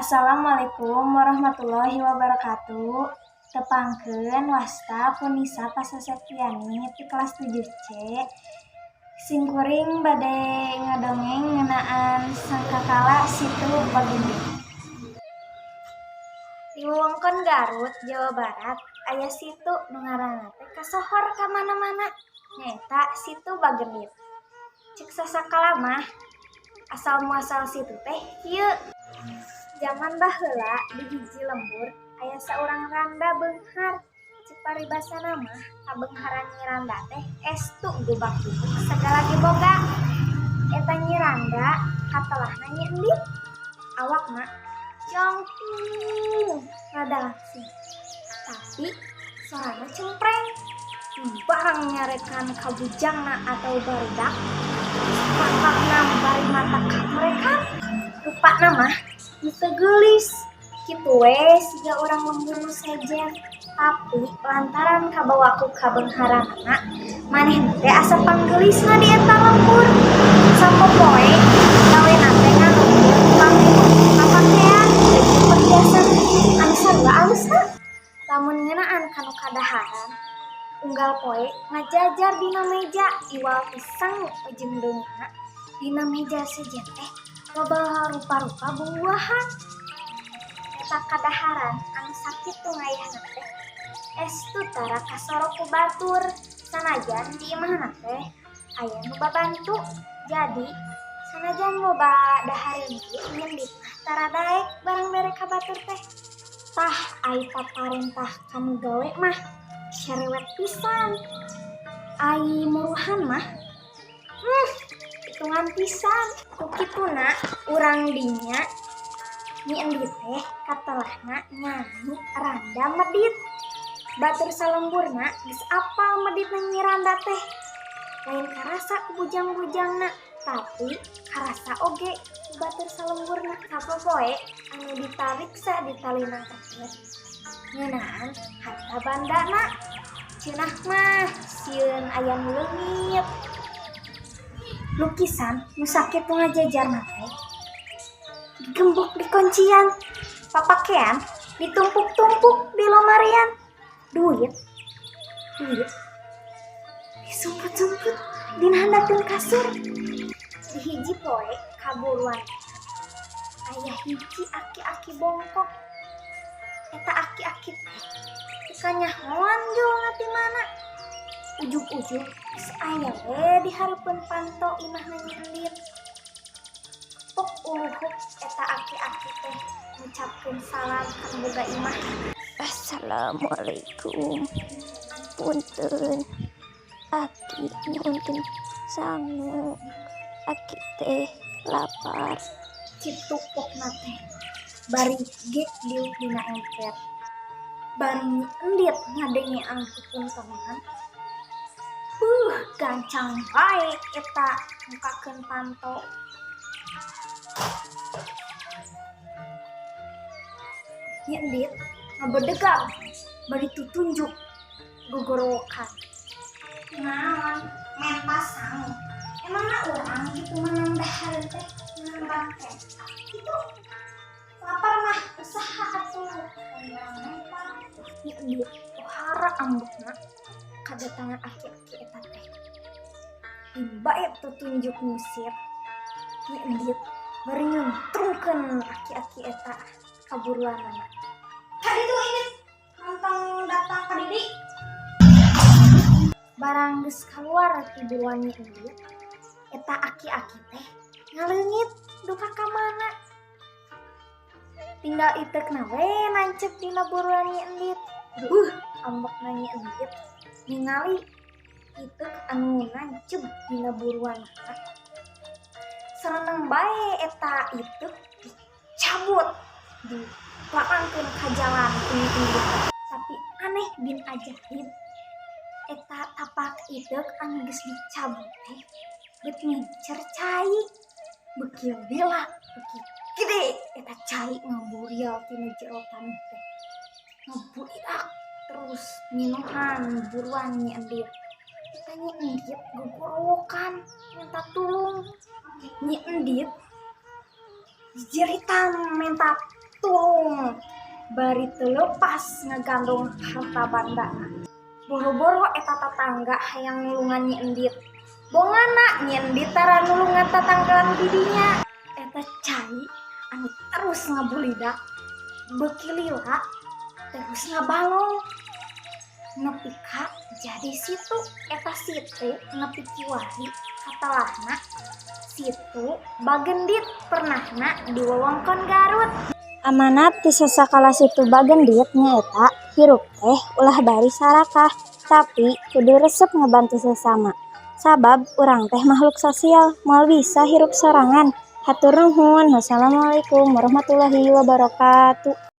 Assalamualaikum warahmatullahi wabarakatuh. Tepangkeun, wasta Punisa Pasa Septiani ti kelas 7C. Simkuring bade ngadongeng ngeunaan Sangkakala Situ Bagendit. Di wewengkon Garut, Jawa Barat, aya situ nu ngaranna teh kasohor ka mana-mana, nyaeta Situ Bagendit. Cek sasakala mah asal muasal situ teh kieu. Jaman baheula di hiji lembur aya saurang randa beunghar. Cek paribasana mah kabeungharan Nyi Randa teh estu gubak-gubuk sagala ge boga. Eta Nyi Randa katelahna Nyi Endit. Awakna jangkung, rada langsing. Tapi sorana cempreng. Barang nyarekan ka bujangna atau barudak, pangkakna bari mata mereka. Rupana mah teu geulis. Kitu we siga urang lembur nu sejen. Tapi lantaran kabawa ku kabeungharanana, manehna teh asa panggeulisna di eta lembur. Sapopoe gawena teh nganukeun tukang papakean jeung perhiasan anu sarua alusna. Lamun ngeunaan kanu kadaharan, unggal poe ngajajar dina meja iwal ti sangu jeung deungna. Dina meja sejen teh loba rupa-rupa bubuahan. Eta kadaharan anu sakitu ngayahna teh estu tara kasoro ku batur, sanajan di imahna teh aya nu babantu. Jadi sanajan loba dahareun ge, Nyi Endit mah tara daek barang bere ka batur teh. Tah, ai paparentah kanu gawe mah cerewet pisan. Ai muruhan mah hitungan pisan. Ku kituna urang dinya Nyi Endit teh katelahna Nyai Randa Medit. Batur salemburna geus apal meditna Nyi Randa teh. Lain karasa ku bujang-bujangna, tapi karasa oge ku batur salemburna. Sapopoe anu ditariksa di talina teh ngeunaan harta bandana. Cenah mah sieun aya nu leungit. Lukisan nu sakitu ngajajarna teh digembok di kuncian, papakean ditumpuk-tumpuk di lomarian, duit duit disumput-sumput dina handapeun kasur. Di hiji poe kaburuan aya hiji aki-aki bongkok. Eta aki-aki teh teu kanyahoan jolna ti mana. Ujug-ujug geus aya we di hareupeun panto imahna Nyi Endit. Pok uluhuk eta aki-aki teh ngucapkeun salam ka nu boga imah. Assalamualaikum. Punten. Aki nyuhunkeun sangu. Aki teh lapar. Kitu pokna teh bari gek diuk dina emper. Bari Nyi Endit ngadenge angki puntenan. Beuh, gancang bae eta mukakeun panto. Nyi Endit ngabedegag bari tutunjuk gogorowokan. "Naon menta sangu? Emangna urang kitu meunang dahareun teh, meunang bangke kitu? Lapar mah usaha atuh, lain urang menta." Nyi Endit pohara ambekna kadatangan aki-aki eta teh. Dibae tutunjuk ngusir. Nyi Endit bari nyuntrungkeun aki-aki eta ka buruanana. Kaditu ini nonton datang ka didi. Barang geus kaluar ti buruan Nyi Endit, eta aki-aki teh ngaleungit duka ka mana. Tinggal iteukna we nancep dina buruan Nyi Endit. Beuh, ambekna Nyi Endit ningali iteuk anu nancep dina buruanana. Sareneng bae eta iteuk dicabut, dibarangkeun ka jalan ku Nyi Endit. Tapi aneh bin ajaib, eta tapak iteuk anu geus dicabut teh beut ngincer cai. Beuki lila, beuki gede eta cai ngaburial tina jero taneuh teh. Ngabuliak terus minuhan buruan Nyi Endit. Eta Nyi Endit gogorowokan minta tulung. Nyi Endit jiritan minta Tulung bari teu lepas ngagandong harta banda. Boro-boro eta tatangga hayang nulungan Nyi Endit. Bongana Nyi Endit tara nulungan tatangga nu didinya. Eta cai anu terus ngabulidak, beuki lila terus ngabalong nepi ka jadi situ. Eta situ nepi kiwari katalahna Situ Bagendit pernahna di wewengkon Garut. Amanat ti sasakala Situ Bagendit nyaeta hirup teh ulah bari sarakah, tapi kudu resep ngabantu sesama. Sabab urang teh makhluk sosial, moal bisa hirup sorangan. Hatur nuhun. Wassalamualaikum warahmatullahi wabarakatuh.